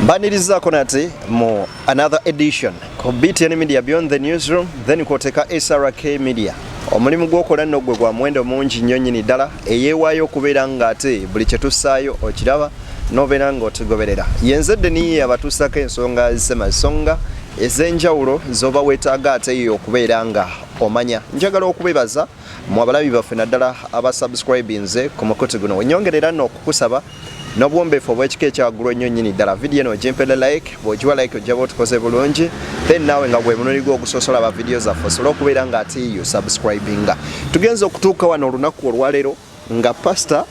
Mbanirizaako nate mu another edition ku BTN Media Beyond the Newsroom, then kwoteka SRK Media. Omulimu gw'okola nno gwe gwa muwendo mungi nnyo nnyini ddala, eyeewaayo okubeera ng'ate buli kye tussaayo okiraba n'obeera ng'otugoberera. Yenze Deniye abatuusako ensonga z'emasonga ez'enjawulo z'oba weetaaga ate yo okubeera nga omanya. Njagala okubebaza mu abalabi baffe naddala abasubscribinze ku mukutu guno. Wenyongerera nno okukusaba n'obuwombeefu obw'ekika ekyawaggulu ennyo nnyini ddala, vidiyo eno ogimpere like. Bw'ogiwa like ojja ba otukoze bulungi, then naawe nga gwe munuli gwo ogusoose olaba vidiyo zaffe osobole okubeera nga ate yo subscribinga. Tugenze okutuuka wano olunaku olwaleero nga Pastor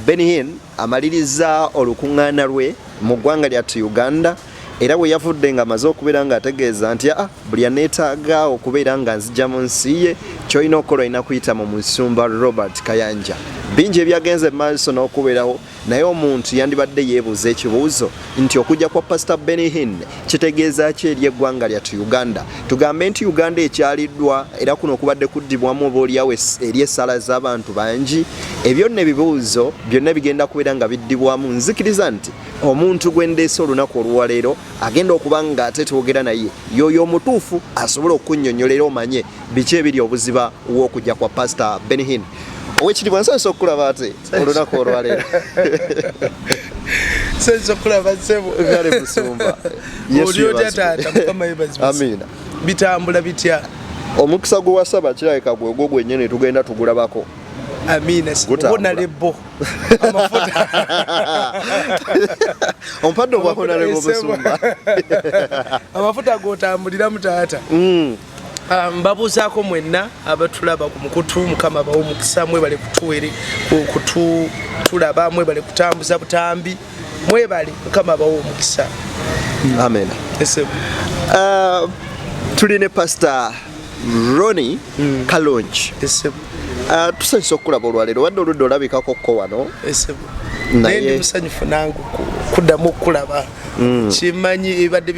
Benny Hinn amaliriza olukuŋŋaana lwe mu ggwanga lyattu Uganda, era bwe yavudde nga amaze okubeera ng'ategeeza nti aa buli aneetaaga okubeera nga nzija mu nsi ye, ky'olina okukola olina kuyita mu musumba Robert Kayanja. Bingi ebyagenze mu maaso n'okubeerawo, naye omuntu yandibadde yeebuuza ekibuuzo nti okujja kwa Pastor Benny Hinn kitegeeza ki eri eggwanga lyattu Uganda? Tugambe nti Uganda ekyaliddwa, era kuno okubadde kuddibwamu oba oliawo eri essaala z'abantu bangi. Ebyo nno ebibuuzo byonna bigenda kubeera nga biddibwamu. Nzikiriza nti omuntu gwe ndeese olunaku olwaleero agenda okuba nga ate twogera naye y'oyo omutuufu asobola okukunnyonnyola era omanye biki ebiri obuziba w'okujja kwa Pastor Benny Hinn. Owekitiibwa, nsanyusa okukulaba ate olunaku olwaleero. Nsanyusa okulaba, ssebo. Kale musumba. Oli otya, taata? Mukama yebazibwe. Amiina. Bitambula bitya? Omukisa gwe wasaba kirabika gwegwo gwennyini, tugenda tugulabako. Amiina. Gutambula. Obonalebo amafuta. Ompadde obwahonalebo, musumba. Amafuta gotambuliramu, taata. Ah, mbabuuzaako mwenna abatulaba ku mukutu. Mukama bawe omukisa. Mwebale kutuwere kutulaba, mwebale kutambuza butambi, mwebale. Mukama bawe omukisa. Amen. Ese. Tuli ne Pastor Ronnie Kalungi. Ese. Tusanyusa okulaba olwaleero, wadde oludde olabikako ko wano. Ese. Naye ndi musanyufu nange kuddamu okukulaba. Kimanyi ebibadde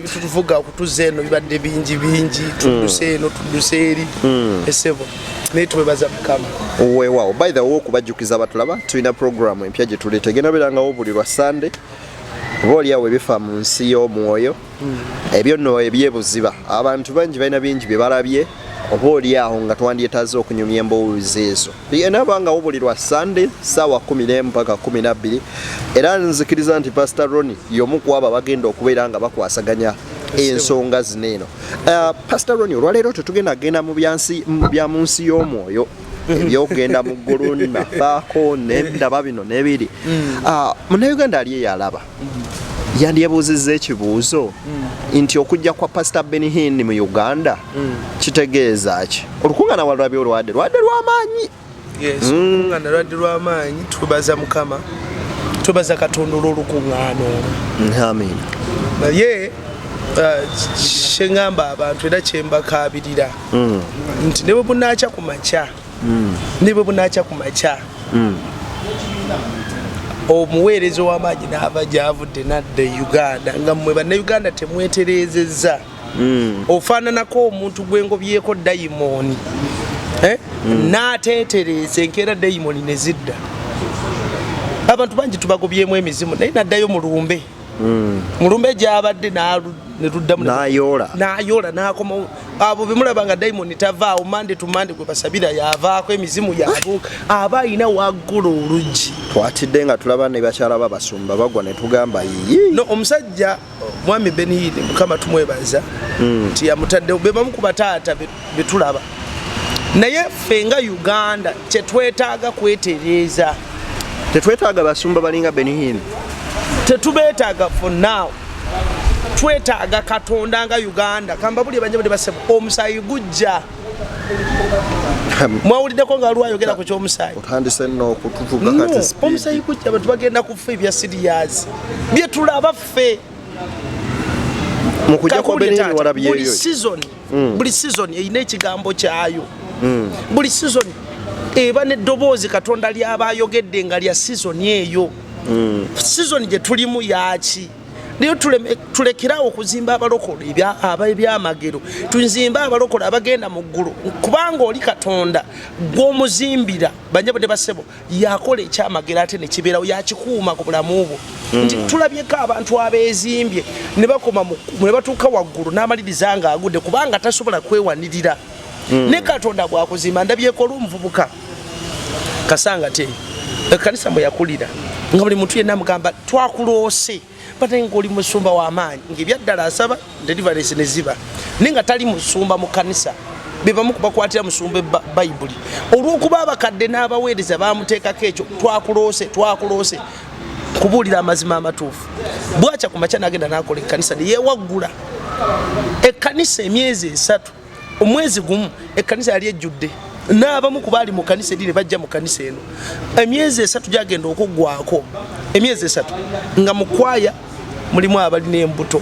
bitutuvuga okutuza eno bibadde bingi bingi, tudduse eno, tudduse eri, esebo, naye twebaza Mukama. Weewaawo. By the way, okubajjukiza abatulaba, tulina programu empya gye tuleeta, egenda beerangawo buli lwa Sande, oba oliawo ebifa mu nsi y'omwoyo, ebyo nno ebyebuziba. Abantu bangi balina bingi bye balabye, oba oliawo nga twandyetaaze okunyumya emboozi ezo. Enabangawo buli lwa Sande saawa 11 paka 12, era nzikiriza nti Pastor Ronnie y'omu ku abo abagenda okubeera nga bakwasaganya ensonga zino eno. Pastor Ronnie, olwaleero tetugenda genda mu byansi mu bya mu nsi y'omwoyo ebyokugenda mu ggulu nafaako nendaba bino n'ebiri. Ah, Munnayuganda ali eyo alaba yandyebuuzizza ekibuuzo nti okujja kwa Pastor Benny Hinn mu Uganda kitegeeza ki? Olukuŋŋaana walwabye, olwadde lwadde lw'amaanyi. Yes, olukuŋŋaana lwadde lw'amaanyi. Twebaza Mukama, twebaza Katonda olw'olukuŋŋaana olwo. Amin. Naye kyeŋŋamba abantu era kyembakaabirira nti ne bwe bunaakya ku makya, ne bwe bunaakya ku makya, omuweereza ow'amaanyi n'ava gy'avudde n'adda e Uganda nga mmwe Bannayuganda temwetereezezza, ofaananako omuntu gwengobyeko dayimooni, eh? N'ateetereeza enkeera dayimooni ne zidda. Abantu bangi tubagobyemu emizimu, naye naddayo mulumbe mulumbe gyabadde ne tuddamu N'ayoola. N'ayoola n'akomawo. Abo bemulaba nga dayimoni tavaawo, Monday to Monday gwe basabira yavaako emizimu yabuuka, aba ayina waggula oluggi. Twatidde nga tulaba ne bakyala babasumba bagwa ne tugamba, "Yiyi." No, omusajja mwami Benny Hinn, Mukama tumwebaza nti yamutaddewo, be bamu ku bataata betulaba. Naye ffe nga Uganda kyetwetaaga kwetereeza. Tetwetaaga basumba balinga Benny Hinn. Tetubeetaaga for now. Twetaaga Katonda nga Uganda. Kambabuli banje bade basebo, omusaayi gujja. Mwawuliddeko nga lwayogera ku kyomusaayi? Otandise nno okutuvuga No, kati speed. Omusaayi gujja, abantu bagenda kufa. Ebya serious byetulaba ffe. Mu kujja kwa Kakulye Benny Hinn taata, buli walabyeyo? season, buli season erina ekigambo kyayo. Buli season eba n'eddoboozi Katonda lyaba ayogedde nga lya season eyo. Season gye tulimu yaki? Naye tulekerawo okuzimba abalokole ebyamagero, tuzimbe abalokole abagenda mu ggulu, kubanga oli Katonda gw'omuzimbira. Banyabo ne basebo, yakola ekyamagero ate nekibeerawo, yakikuuma ku bulamu bwo. Nti tulabyeko abantu abeezimbye ne bakoma ne batuuka waggulu n'amaliriza nga agudde, kubanga tasobola kwewanirira. Ne Katonda bwakuzimba, ndabyeko olw'omuvubuka Kasanga te ekkanisa mwe yakulira, nga buli muntu yenna amugamba, "Twakuloose bate ngaoli musumba w'amaanyi," ngaebyaddala asaba deliverance ne ziba, naye nga tali musumba mu kanisa. Bebamu kubakwatira musumba Bayibuli, olw'okuba abakadde n'abaweereza bamuteekako ekyo, "Twakuloose, twakuloose." Kubuulira amazima amatuufu, bwakya ku makya nagenda nakola ekkanisa neyewaggula ekkanisa. Emyezi 3, omwezi gumu, ekkanisa yali ejjudde n'abamu ku baali mu kanisa eri ne bajja mu kanisa eno. Emyezi 3 gyagenda okuggwako, emyezi 3 nga mu kwaya mulimu abalina embuto,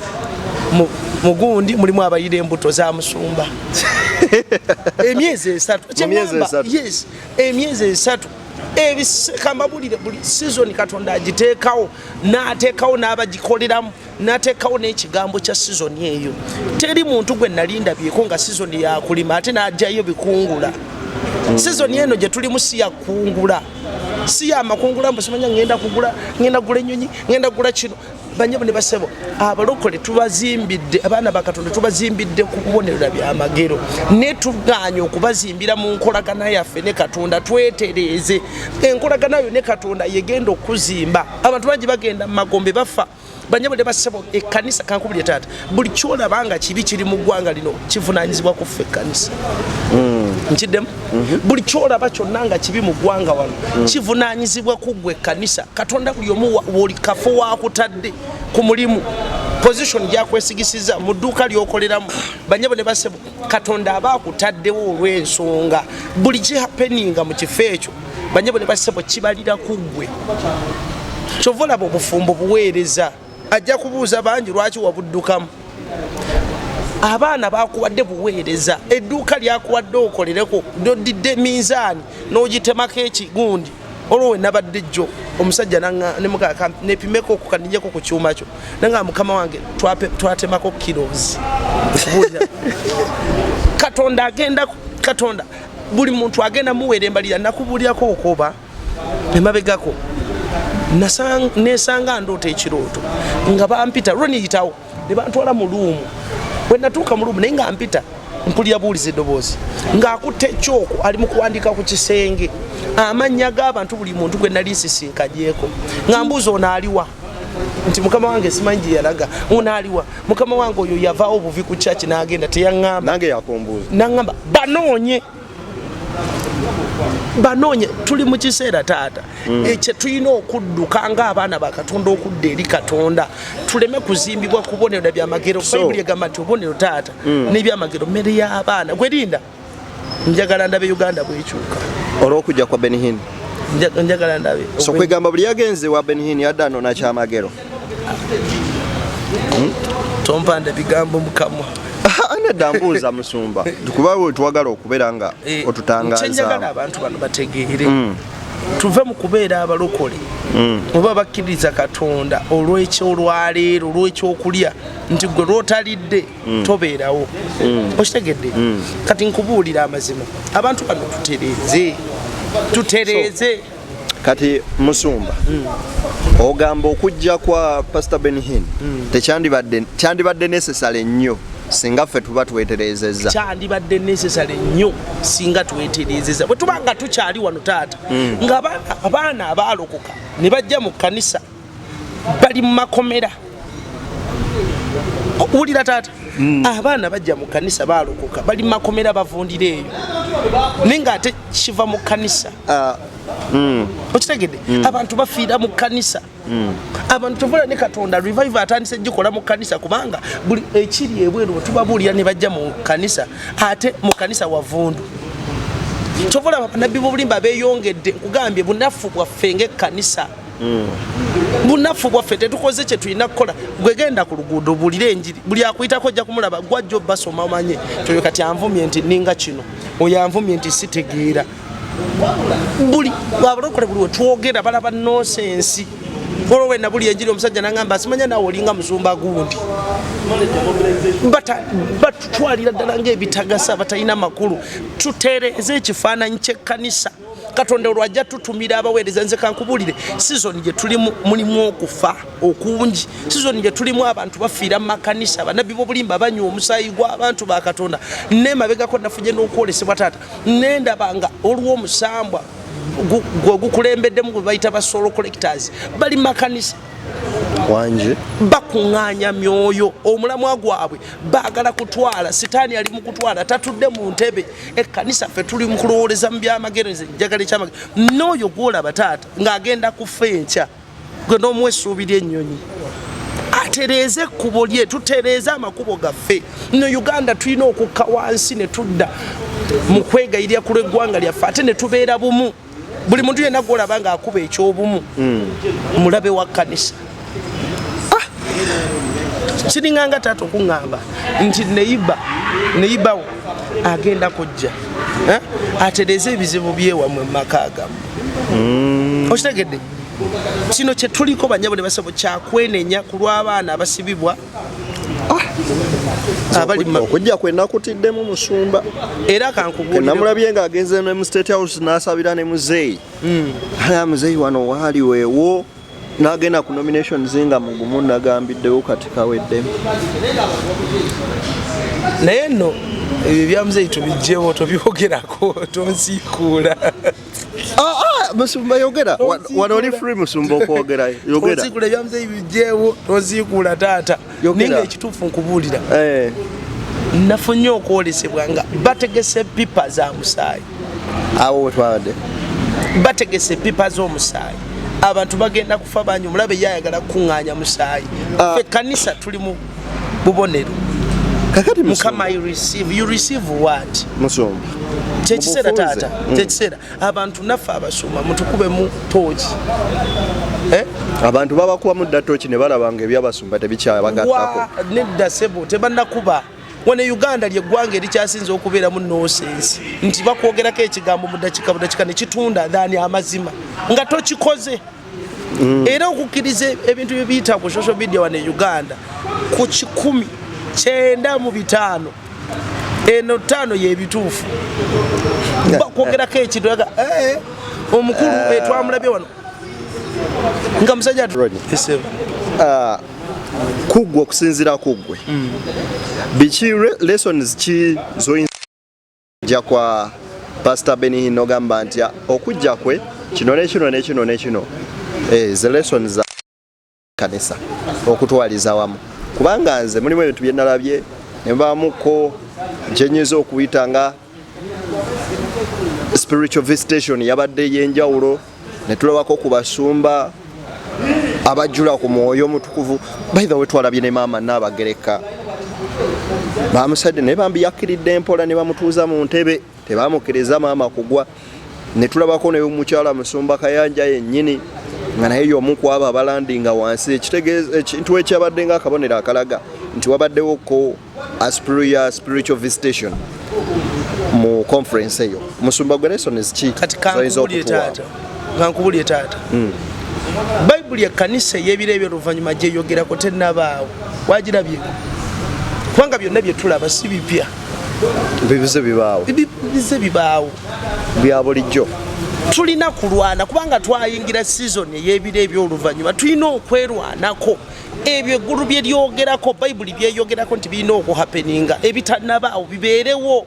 mugundi mulimu abalina embuto za musumba. Emyezi 3. Mu myezi 3. Yes, emyezi 3. Kambabulire, buli season Katonda agiteekawo, n'ateekawo n'abagikoleramu, n'ateekawo n'ekigambo kya season eyo. Teri muntu gwe nali ndabyeko nga season yakulima ate n'ajjayo bikungula. Season eno gye tulimu si yakungula, si yamakungula. Mbu simanya ngenda kugula, ngenda kugula ennyonyi, ngenda kugula kino. Banyabo ne basebo, abalokole tubazimbidde, abaana ba Katonda tubazimbidde ku kubonera byamagero, ne tuganye okubazimbira mu nkolagana yaffe ne Katonda. Twetereeze enkolagana yo ne Katonda, yegenda okuzimba. Abantu bangi bagenda mu magombe, bafa. Banyabo ne basebo, ekkanisa, kankubulye taata, buli kyolaba nga kibi kiri mu ggwanga lino kivunanyizibwa ku ffe ekkanisa. Nkiddemu, buli kyolaba kyonna nga kibi mu ggwanga wano kivunanyizibwa ku ggwe ekkanisa. Katonda buli omu buli kafo wakutadde ku mulimu, position gyakwesigisizza mu dduuka lyokoleramu, banyabo ne basebo, Katonda aba akutaddewo olw'ensonga. Buli kihappeninga mu kifo ekyo, banyabo ne basebo, kibalira ku ggwe. Kyova olaba obufumbo buweereza, ajja kubuuza bangi lwaki wabuddukamu. Abaana bakuwadde buweereza, edduuka lyakuwadde okolereko, nodidde minzaani n'ogitemako ekigundi. Olwo we nabadde jjo, omusajja nepimeko kukanijeko ku kyuma kyo, nanga mukama wange twatemako kilos. Kubuulira. Katonda agenda, Katonda buli muntu agenda muweera embalira. Nakubuulirako okoba emabegako, nesanga ndoota ekirooto nga bampita lweniyitawo ne bantwala mu room. Bwe natuuka mu room, naye nga mpita mpulira buwuliza eddoboozi ng'akutte ekyoko, ali mu kuwandiika ku kisenge amannya g'abantu, buli muntu gwe nali nsisinkanyeko, nga mbuuza, "Ono aliwa?" Nti, "Mukama wange, simanyi gye yalaga." "Ono aliwa?" "Mukama wange, oyo yavaawo buvi ku kyaki n'agenda, teyaŋŋamba." Nange yakumbuuza. Naŋŋamba, "Banoonye, banoonye." Tuli mu kiseera taata ekyo tulina okudduka ng'abaana ba Katonda, okudda eri Katonda, tuleme kuzimbibwa kubonero na byamagero. Bayibuli egamba nti obubonero taata n'ebyamagero mmere y'abaana. Gwerinda, njagala ndabe Uganda bwekyuka. Olw'okujja kwa Benny Hinn. Njagala ndabe. So kwegamba buli yagenze wa Benny Hinn yadde anona kyamagero? Tompanda bigambo mukamwa. Nedda, mbuuza musumba, kuba we twagala okubeera nga Kyenjagala otutangaza. abantu bano bategeere, tuve mu kubeera abalokole oba bakkiriza Katonda olw'ekyolwaleero, olw'ekyokulya, nti gwe lwotalidde tobeerawo. Okitegedde? Kati nkubuulira amazima, abantu bano tutereeze, tutereeze. Kati musumba, ogamba okujja kwa Pastor Benny Hinn tekyandibadde, kyandibadde necessary nnyo singa ffe tuba twetereezezza? Kyandibadde necessary nnyo singa twetereezeza. Bwe tuba nga tukyali wano taata, nga abaana abaalokoka ne bajja mu kkanisa bali mu makomera. Wulira taata, abaana bajja mu kanisa baalokoka, bali mu makomera, bavundira eyo, naye ngaate kiva mu kanisa. Ah, Okitegedde? Abantu bafiira mu kanisa. Abantu tovola ne Katonda revival atandise gikola mu kanisa, kubanga buli ekiri ebweru bwe tubabuulira ne bajja mu kanisa, ate mu kanisa wavundu. Kyova olaba bannabbi b'obulimba beeyongedde. Nkugambye, bunafu bwaffe ng'ekkanisa, bunafu bwaffe, tetukoze kye tulina kukola. Gwegenda ku luguudo, buulire enjiri, buli akuyitako ojja kumulaba. Gwajja obasoma, omanye toyo kati anvumye nti ninga kino, oyo anvumye nti sitegeera. Buli abalokole, buli wetwogera balaba nonsense. Olwo we nabuli enjiri omusajja nangamba simanya naawe olinga musumba gundi. Batutwalira ddala ng'ebitagasa batalina makulu. Tutereeze ekifaananyi ky'ekkanisa. Katonda olwo ajja tutumira abaweereza. Nze kankubuulire, sizoni gye tulimu mulimu okufa okungi. Sizoni gye tulimu abantu bafiira mu makanisa, banabbi b'obulimba banywa omusaayi gw'abantu ba Katonda. Nemabegako nafunye n'okwolesebwa taata, nendaba nga olw'omusambwa gwe gukulembeddemu gwe bayita ba soul collectors bali makanisa. Wangi. Bakuŋŋaanya myoyo, omulamwa gwabwe baagala kutwala. Sitaani ali mu kutwala, tatudde mu ntebe. Ekkanisa ffe tuli mu kulowooleza mu byamagero. Nze njagala ekyamagero n'oyo gwolaba taata ng'agenda kufa enkya, gwe n'omuwa essuubi ly'ennyonyi. Atereeze ekkubo lye, tutereeze amakubo gaffe. No Uganda tulina okukka wansi ne tudda mu kwegayirira ku lw'eggwanga lyaffe, ate ne tubeera bumu. Buli muntu yenna gwolaba ng'akuba ekyobumu mulabe wa kkanisa. Kiringanga taata okuŋŋamba nti neyibawo agenda kujja atereeze ebizibu byewamwe mu maka gammwe. Okitegedde? Kino kyetuliko banyabo ne basabo kyakwenenya ku lw'abaana abasibibwa abali Okujja kwe nakutiddemu, musumba. Era kankubuulire. Namulabye ng'agenze ne mu State House n'asabira ne muzeeyi. Aya muzeeyi wano waali weewo n'agenda ku nominations nga mugumu, nagambiddewo kati kaweddemu. Naye nno ebyo bya muzeeyi tubijjewo, tobyogerako, tonsiikuula. Ah, ah, musumba yogera. Wano oli free, musumba, okwogera, yogera. Tonsiikuula, ebya muzeeyi bijjewo, tonsiikuula taata. Yogera. Naye nga ekituufu nkubuulira, nafunye okwolesebwa nga bategese pipa za musaayi. Awo we twabadde. Bategese pipa z'omusaayi, abantu bagenda kufa bangi. Omulabe ye ayagala kukuŋŋaanya musaayi. Ah. Ffe kanisa tuli mu bubonero. Kakati Mukama, you receive, you receive what? Musumba, Kyekiseera. Mubufunze. Taata, kyekiseera abantu naffe abasumba mutukubemu tooki. Eh? Abantu babakubamu dda tooki ne balaba nga ebyabasumba tebikyabagattako. Nedda sebo, tebannakuba. Wano e Uganda lyeggwanga erikyasinza okubeeramu nonsense, nti bakwogerako ekigambo mu dakiika budakika nekitunda thani amazima nga tokikoze. Era okukkiriza ebintu byebiyita ku social media wano e Uganda, ku 905 eno 5 yebituufu. Bakwogerako ekintu aga "Eh, omukulu twamulabye wano nga musajja." Rodney. Esebo. Ah, kuggwe, okusinziira kuggwe, biki lessons ki zoyinza kwa Pastor Benny Hinn ogamba nti okujja kwe kino nekino nekino nekino, ze lessons za kanisa okutwaliza wamu? Kubanga nze mulimu ebintu bye nalabye ne mbamuko kyenyinza okuyita nga spiritual visitation yabadde ey'enjawulo, ne tulabako ku basumba abajjula ku mwoyo omutukuvu. By the way, twalabye ne maama Naabagereka, bamusadde naye bambi yakkiridde empola ne bamutuuza mu ntebe, tebamukkiriza maama kugwa. Ne tulabako ne mukyala musumba Kayanja yennyini nga naye y'omu ku abo abalandinga wansi, ekitegeeza ekintu ekyabadde nga akabonero akalaga nti wabaddewo ko a spiritual visitation mu conference eyo. Musumba, gwe lessons ki Kati zoyinza kankubulire okutuwa? taata, kankubulire taata, Bayibuli ekkanisa ey'ebiro ebyoluvannyuma gyeyogerako tennabaawo, wagirabyeko? Kubanga byonna bye tulaba si bipya. Bibize bibaawo. Bize bibaawo. Bya bulijjo. Tulina kulwana kubanga twayingira season ey'ebiro ebyoluvannyuma. Tulina okwerwanako. Ebyo eggulu bye lyogerako, Bayibuli byeyogerako nti birina okuhappeninga, ebitannabaawo bibeerewo.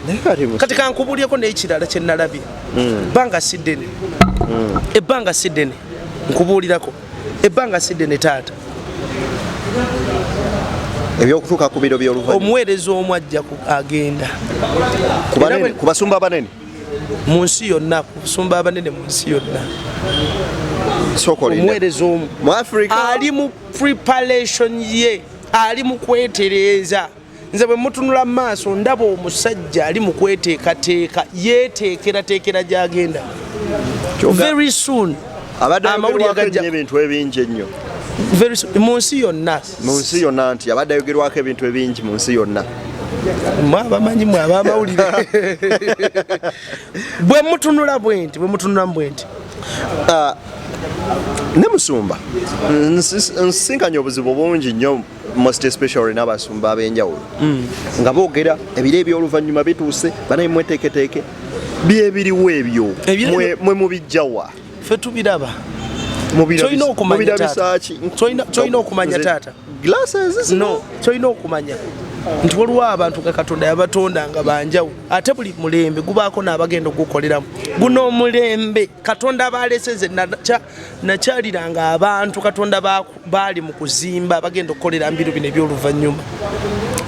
Naye kati Kati kankubulyeko n'ekirala kye nalabye. Ebbanga si ddene, ebbanga si ddene, nkubuulirako, ebbanga si ddene taata. Ebyokutuuka ku biro by'oluvannyuma. Omuweereza omu ajja agenda. Ku banene, ku basumba abanene. Mu nsi yonna, ku busumba abanene mu nsi yonna. Sooka olinde. Omuweereza omu mu Africa ali mu preparation ye, ali mu kwetereeza. Nze bwe mutunula mu maaso ndaba omusajja ali mu kweteekateeka, yeeteekerateekera gy'agenda. Very soon Abadde amawulire ayogerwako gajja ennyo ebintu ebingi ennyo. Very soon, mu nsi yonna. Mu nsi yonna, nti abadde ayogerwako ebintu ebingi mu nsi yonna. Mwe abamanyi, mwe abamawulire, bwe mutunula bwe nti, bwe mutunula bwe nti. Ah, Ne musumba, nsinkanye obuzibu bungi nnyo, most especially n'abasumba ab'enjawulo nga boogera ebiro eby'oluvannyuma bituuse, banaye mweteeketeeke. Byebiriwo ebyo? Mwe mubijjawa? Ffe tubiraba. Kyolina okumanya, taata. Mubirabisaki? Kyolina okumanya, taata. Glasses zino? No, kyolina okumanya nti waliwo abantu nga Katonda yabatonda nga banjawulo, ate buli mulembe gubaako n'abagenda ogukoleramu. Guno omulembe Katonda baleseze nakyaliranga abantu Katonda baali mu kuzimba, bagenda okukolera mbiro bino ebyoluvannyuma.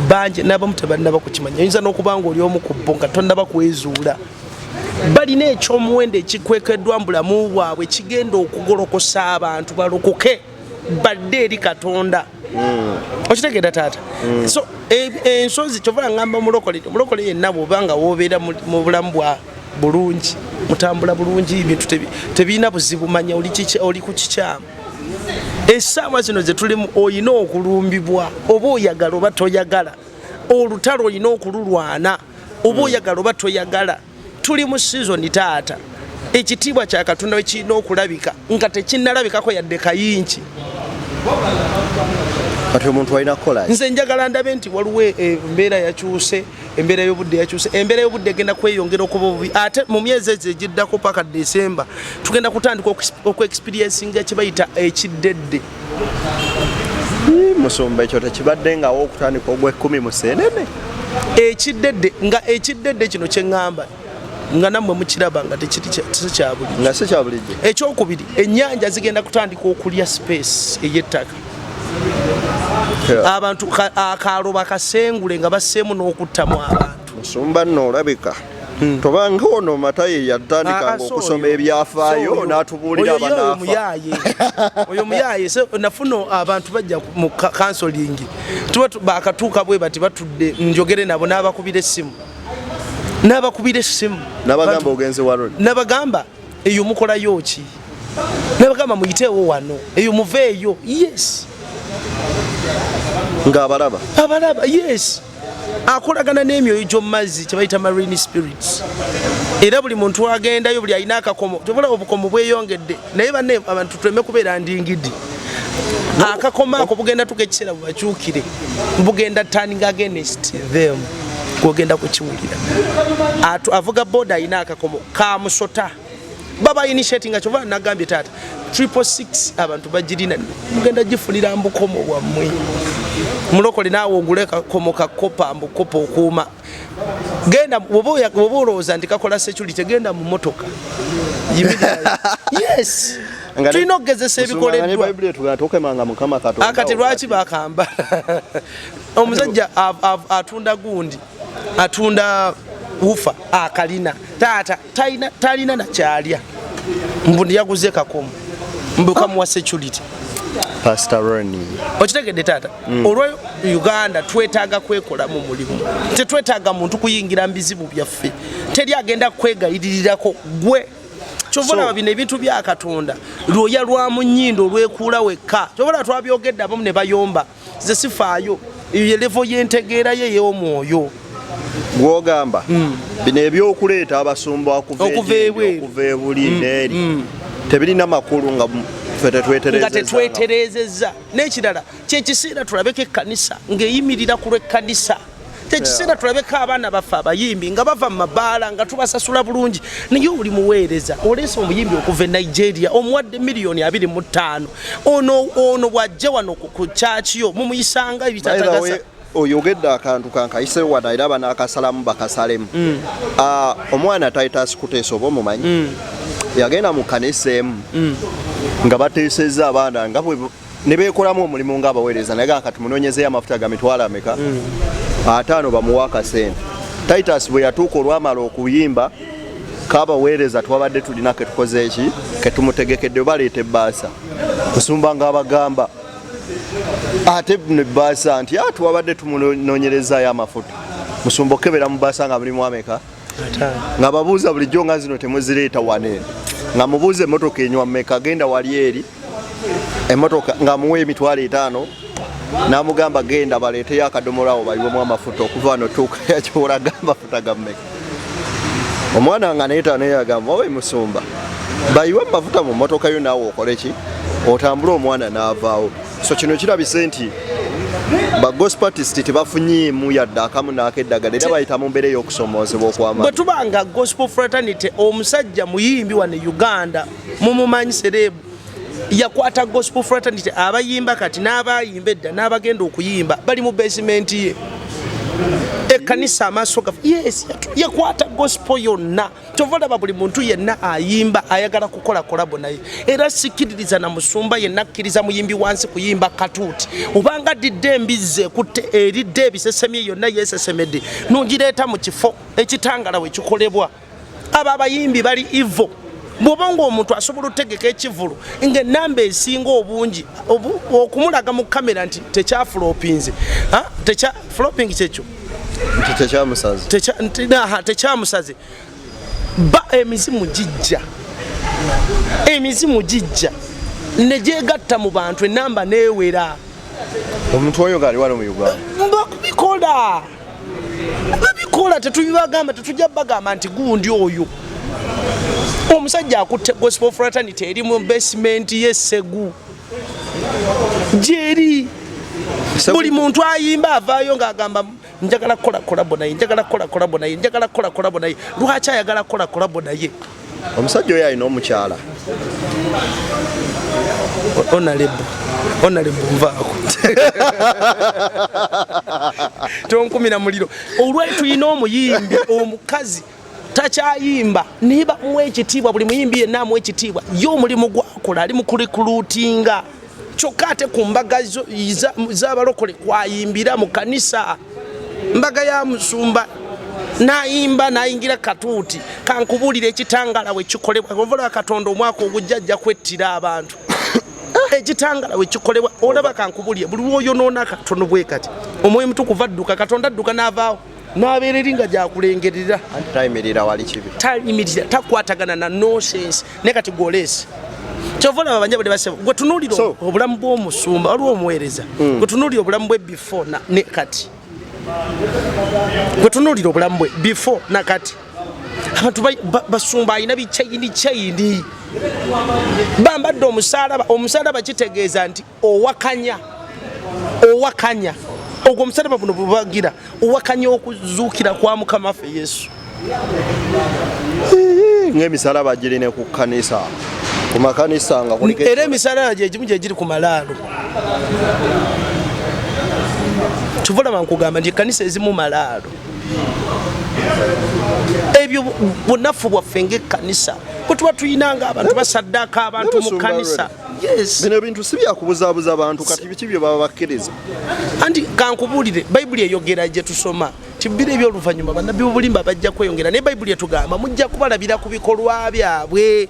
Bangi n'abamu tebannaba kukimanya. Oyinza n'okuba nga oli omu ku bo nga tonnaba kwezuula. Balina ekyomuwendo ekikwekeddwa mu bulamu bwabwe kigenda okugolokosa abantu balokoke badde eri Katonda. Okitegeera, taata? So ensozi kyova ngamba mulokole, mulokole yenna bwoba nga wobeera mu bulamu bwa bulungi, mutambula bulungi, ebintu tebirina buzibu, manya oli ku kikyamu. Essaawa zino zetulimu olina okulumbibwa, oba oyagala oba toyagala. Olutalo olina okululwana, oba oyagala oba toyagala. Tuli mu season, taata, ekitiibwa kya Katonda we kirina okulabika nga tekinnalabikako yadde kayinki. Kati omuntu alina kukola ki? Nze njagala ndabe nti waliwo embeera yakyuse, embeera y'obudde yakyuse. Embeera y'obudde egenda kweyongera okuba obubi, ate mu myezi ezo egiddako paka Desemba tugenda kutandika okuexperiencinga kye bayita ekiddedde. Ii, musumba, ekyo tekibadde ngawo okutandika ogw'ekkumi mu seenene. Ekiddedde, nga ekiddedde kino kyeŋŋamba nga nammwe mukiraba nga tekiri si kya bulijjo. Nga si kya bulijjo. Ekyokubiri, ennyanja zigenda kutandika okulya space ey'ettaka. Abantu akaalo bakasengule nga basseemu n'okuttamu abantu. Musumba nno olabika tobanga ono Matayi yatandikanga okusoma ebyafaayo n'atubuulira Oyo ye oyo abanaafa. Muyaaye oyo muyaaye. So, nafuna abantu bajja mu counseling, tuba bakatuuka bwe bati batudde njogere nabo, n'abakubira essimu, n'abakubira essimu. N'abagamba ogenze wa Rodi. Nabagamba eyo mukolayo ki? Nabagamba muyiteewo wano, eyo muveeyo. Yes. Ng'abalaba. Abalaba, yes. Akolagana n'emyoyo gy'omumazzi kyebayita marine spirits, era buli muntu agendayo, buli alina akakomo, tobula obukomo bweyongedde. Naye banne abantu tuleme kubeera ndingidi. Akakomo ako bugenda tuka ekiseera bwebakyukire, bugenda turning against them. Gwogenda kukiwulira. Avuga boda alina akakomo kamusota baba initiating nga kyova nagambye taata 666 abantu bagirina, mugenda gifunira mbukomo bwammwe. Mulokole naawe ogule kakomo ka copper, mbu copper okuuma. Genda bw'oba olowooza nti kakola security, genda mu motoka. Yimirira. Yes. Tulina okugezesa Musumba, nga ne ebikoleddwa. Bayibuli etugamba tokemanga Mukama Katonda. Akati lwaki bakambala? Omusajja atunda gundi, atunda wufa akalina, taata talina nakyalya, mbu yaguze kakomo, mbu kamuwa security. Pastor Ronnie. Okitegedde, taata? Olwa Uganda twetaaga kwekolamu mulimu, tetwetaaga muntu kuyingira mu bizibu byaffe. Teri agenda kwegayirirako gwe. Kyova olaba bino ebintu bya Katonda lwoya lwa mu nnyindo olwekuula wekka. Kyova olaba twabyogedde, abamu ne bayomba. Nze sifaayo, eyo ye level y'entegeera ye ey'omwoyo. Gwogamba bino ebyokuleeta abasumba okuva Okuva egindi, ebweru. Okuva ebuli n'eri tebirina makulu nga ffe tetweterezezza. Nga tetweterezezza. N'ekirala, kyekiseera tulabeko ekkanisa ng'eyimirira ku lw'ekkanisa. Kyekiseera tulabeko abaana baffe abayimbi nga bava mu mabaala nga tubasasula bulungi. Naye oli muweereza, oleese omuyimbi okuva e Nigeria, omuwadde miliyoni 25. Ono bw'ajja wano ku kyakiyo mumuyisanga By the way, ebitatagasa. Oyogedde akantu kankayiseyo wano era banaakasalamu bakasalemu. Ah, omwana Titus Kuteesa oba omumanyi, yagenda mu kanisa emu nga bateesezza abaana nga bwe ne beekolamu omulimu ng'abaweereza, naye ga kati munoonyezeyo amafuta ga mitwalo ameka? 50, bamuwa akasente. Titus bwe yatuuka olwamala okuyimba kabaweereza, twabadde tulina ketukoze eki ketumutegekedde, baleeta ebbaasa. Musumba ng'abagamba ate bno ebbaasa nti "Ah, twabadde tumunoonyerezaayo amafuta." Musumba okebera mu bbaasa nga mulimu ameka? Nga babuuza bulijjo nga zino temuzireeta wano eno, nga mubuuza emmotoka enywa mmeka, genda wali eri emmotoka, nga muwa 50,000 n'amugamba genda baleeteyo akadomola awo bayiwemu amafuta okuva wano tuuka yakiwolaga amafuta ga mmeka. Omwana nga naye tano yagamba, owe musumba, Bayiwe amafuta mu mmotoka yo naawe okole ki, otambule, omwana n'avaawo. So kino kirabise nti ba gospel artist tebafunyeemu yadde akamu n'akeddagala, era bayita mu mbeera ey'okusomoozebwa Bwe okw'amaanyi. Tuba nga gospel fraternity, omusajja muyimbi wano e Uganda mumumanyi, celeb, yakwata gospel fraternity, abayimba kati n'abayimba edda n'abagenda okuyimba bali mu basement ye ekkanisa. Amaaso gafe, yes, yakwata gospel yonna. Kyova olaba buli muntu yenna ayimba ayagala kukola collabo naye. Era sikiririza na musumba yenna akkiriza muyimbi wansi kuyimba katuuti, obanga didde embizzi ekutte eridde ebisesemye yonna yeesesemedde nogireeta mu kifo ekitangala we kikolebwa. Abo abayimbi bali evil. Bw'oba nga omuntu asobola otegeka ekivulu ng'ennamba esinga obungi okumulaga mu kamera nti tekyaflopinze, tekya flopping kyekyo. Nti tekyamusaze. Aha, tekyamusaze. Ba emizimu gijja, emizimu gijja negyegatta mu bantu, enamba newera. Omuntu oyo ng'ali wano mu Uganda? Bakubikola, babikola, tetubibagamba, tetujja bagamba nti gundi oyo omusajja akutte gospel fraternity eri mu basement y'essegu gyeri. Buli muntu ayimba avaayo ng'agamba njagala kukola collabo naye, njagala kukola collabo naye, njagala kukola collabo naye. Lwaki ayagala kukola collabo naye? Omusajja oyo alina omukyala? Honorable, honorable, nvaako, tonkumira muliro. Olwali tulina omuyimbi omukazi takyayimba, naye bamuwa ekitiibwa. Buli muyimbi yenna amuwa ekitiibwa. Ye omulimu gwakola ali mu kurecruitinga, kyokka ate ku mbaga z'abalokole kwayimbira mu kanisa, mbaga ya musumba nayimba nayingira katuuti. Kankubuulira, ekitangala we kikolebwa, ovula Katonda omwaka ogujja ajja kwettira abantu. Ekitangala we kikolebwa, olaba, kankubuulire, buli lwoyonoona katono bwe kati, omwoyo mutukuvu adduka, Katonda adduka n'avaawo n'abeera eri nga gyakulengerera. Anti tayimirira wali kibi. Tayimirira, takwatagana na nonsense. Naye kati gwoleesi, kyova olaba banjabudde basebo. Gwe tunuulira obulamu bw'omusumba, waliwo omuweereza, gwe tunuulira obulamu bwe before ne kati. Gwe tunuulira obulamu bwe before na kati. Abantu basumba alina bikyayini kyayini, bambadde omusalaba. Omusalaba kitegeeza nti owakanya, owakanya ogwo omusalaba buno bwebagira, owakanya okuzuukira kwa Mukama waffe Yesu. Ng'emisalaba girine ku kkanisa, ku makanisa nga kuliko. Era emisalaba gyegimu gyegiri ku malaalo. Kyova nkugamba nti ekkanisa ezimu malaalo. Ebyo bunafu bwaffe ngaekkanisa bwe tuba tuyina nga abantu basaddaaka abantu mu N'abasumba. kkanisa, yes. Bino ebintu si byakubuzaabuza bantu. Kati biki bye baba bakkiriza? Anti kankubuulire, Bayibuli eyogera gye tusoma ti biro ebyoluvannyuma bannabbi b'obulimba bajja kweyongera, naye Bayibuli etugamba mujja kubalabira ku bikolwa byabwe.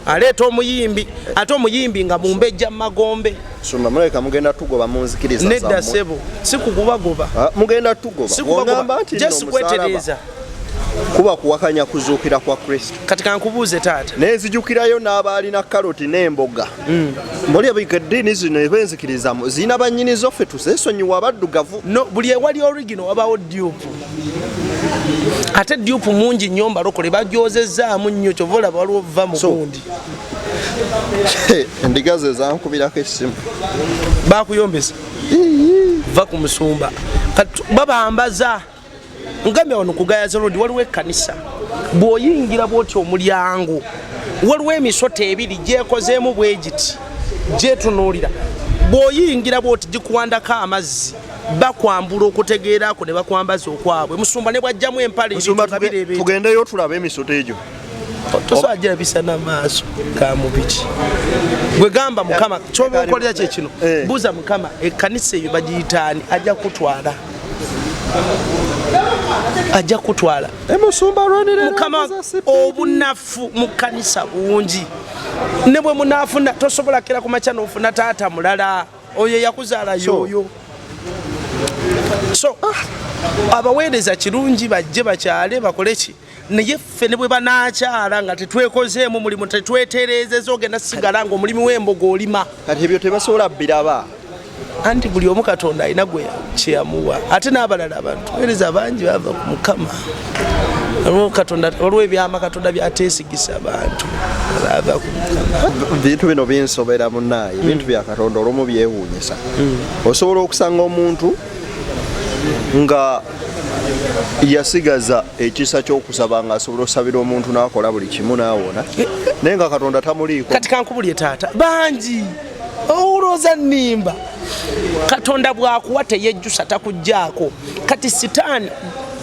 Aleeta omuyimbi, ate omuyimbi nga mumbejja mu magombe. Sumba, mulabika mugenda tugoba mu nzikiriza Nedda. zammwe. Ssebo, si kukubagoba. Ah, mugenda tugoba. Si kubagoba. Bw'ogamba nti nno Just omusaalaba kwetereeza. kuba kuwakanya kuzuukira kwa Kristo. Kati kankubuuze, taata. Nenzijukirayo n'abaalina karoti n'emboga. Muli abika eddiini zino ebenzikirizamu zirina bannyinizo, ffe tuzeesonyiwa abaddugavu. No, buli ewali original wabawo dupe, ate dupe mungi nnyo. Mbalokole bagyozezaamu nnyo, kyova olaba waliwo va mu gundi. Endiga ze zankubirako essimu. Bakuyombesa, va ku musumba. Kati babambaza ngambye wano ku Gayaza Road waliwo ekkanisa, bw'oyingira bwoti omulyango waliwo emisota ebiri gyekozeemu bwe giti, gyetunuulira. Bw'oyingira bwoti gikuwandako amazzi, bakwambula okutegeerako ne bakwambaza okwabwe. Musumba ne bwajjamu empale, Musumba, ebintu nga bireebeeta. Tugendeyo tulabe emisota egyo. Tosobola girabisa n'amaaso ga mubiri. Gwe gamba Mukama kyoba okolera kyekino. Buuza Mukama ekkanisa eyo bagiyitaani, ajja kutwala, ajja kutwala. Emusumba alwanirira Mukama. za CPD. Obunafu mu kkanisa bungi, ne bwe munaafuna tosobola kera ku makya n'ofuna taata mulala oyo eyakuzaala yoyo. So abaweereza kirungi bajje bakyale bakole ki, naye ffe ne bwe banaakyala nga tetwekozeemu mulimu, tetwetereezeza, ogenda sigala nga omulimi w'emboga olima. Kati ebyo tebasobola biraba. Anti buli omu Katonda alina gwe kyeyamuwa, ate n'abalala abantu weereza bangi bava ku Mukama. Waliwo Katonda, waliwo ebyama Katonda byateesigisa abantu. Ava ku Mukama. Bintu bino binsobera munaaye, ebintu bya Katonda olumu byewuunyisa. Osobola okusanga omuntu nga yasigaza ekisa ky'okusaba, nga asobola osabira omuntu n'akola buli kimu n'awona, naye nga Katonda tamuliiko. Kati kankubulye taata, bangi olowooza nnimba. Katonda bw'akuwa teyejjusa, takugjaako. Kati Sitaani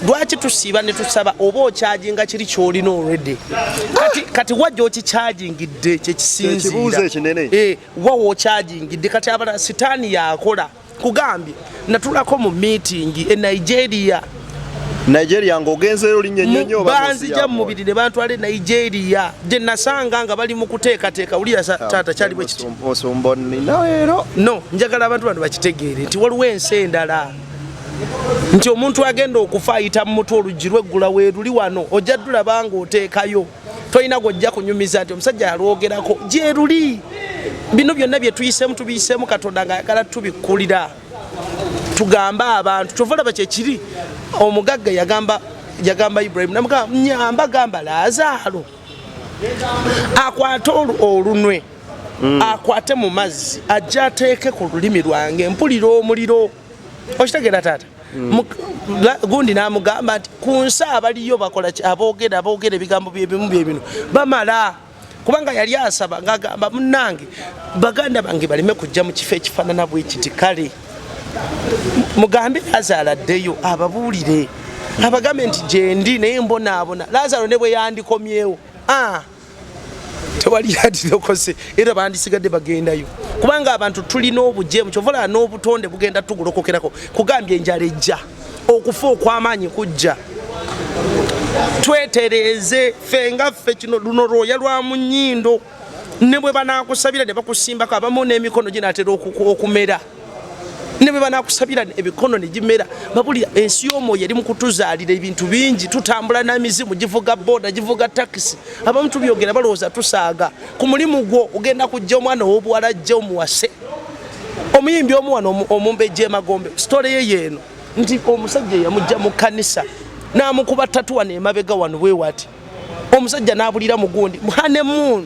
lwaki tusiiba ne tusaba? Oba okyajinga kiri kyolina already. Kati wajja okikyajingidde Ekibuuzo kyekisinziira ekinene. Wawa okyajingidde. Kati abalala Sitaani yakola. Kugambye natulako mu meeting e Nigeria. Nigeria ng'ogenzeeyo linnya ennyonyi oba mu nsi Banzija ya mu mubiri ne bantwala e Nigeria, gye nasanga nga bali mu kuteekateeka. Wulira taata, kyali bwe kiti. Musumba nina leero. No, njagala abantu bano bakitegeere nti waliwo ensi endala, nti omuntu agenda okufa ayita mu mutwe, oluggi lweggula weeruli wano, ojja ddulaba ng'oteekayo, tolina gwojja kunyumiza nti omusajja yalwogerako gyeruli. Bino byonna bye tuyiseemu, tubiyiseemu Katonda ng'ayagala tubikkulira, tugambe abantu. Kyova olaba kyekiri omugagga yagamba Ibrahimu, namugamba, nyamba, gamba Laazaalo akwate olunwe, akwate mu mazzi, ajje ateeke ku lulimi lwange, mpulira omuliro. Okitegeera taata? Gundi n'amugamba nti ku nsi abaliyo bakola ki? Aboogera ebigambo byebimu byebino bamala, kubanga yali asaba ng'agamba, munnange, baganda bange baleme kujja mu kifo ekifaanana bwe kiti. Kale mugambe Lazaalo addeyo ababuulire, abagambe nti gyendi naye mbonaabona. Lazaalo ne bwe yandikomyewo, tewali yandirokose, era bandisigadde bagendayo, kubanga abantu tulina obujeemu. Kyova olaba n'obutonde bugenda tugulokokerako. Kugambye enjala ejja, okufa okw'amaanyi kujja. Twetereeze ffe nga ffe. Kino luno lwoya lwa mu nnyindo, ne bwe banaakusabira ne bakusimbako, abamu n'emikono ginaatera okumera. Ne bwe banaakusabira emikono ne gimera, babulira ensi y'omwoyo eri mu kutuzaalira ebintu bingi. Tutambula n'emizimu, givuga boda, givuga takisi. Abamu tubyogera balowooza tusaaga. Ku mulimu gwo ogenda kujja omwana ow'obuwala ajja omuwase. Omuyimbi omu wano omumbejja emagombe, story ye yeeno nti omusajja yamujja mu kkanisa n'amukuba tattoo wano emabega wano bwe wati, omusajja n'abulira mugundi mu honeymoon.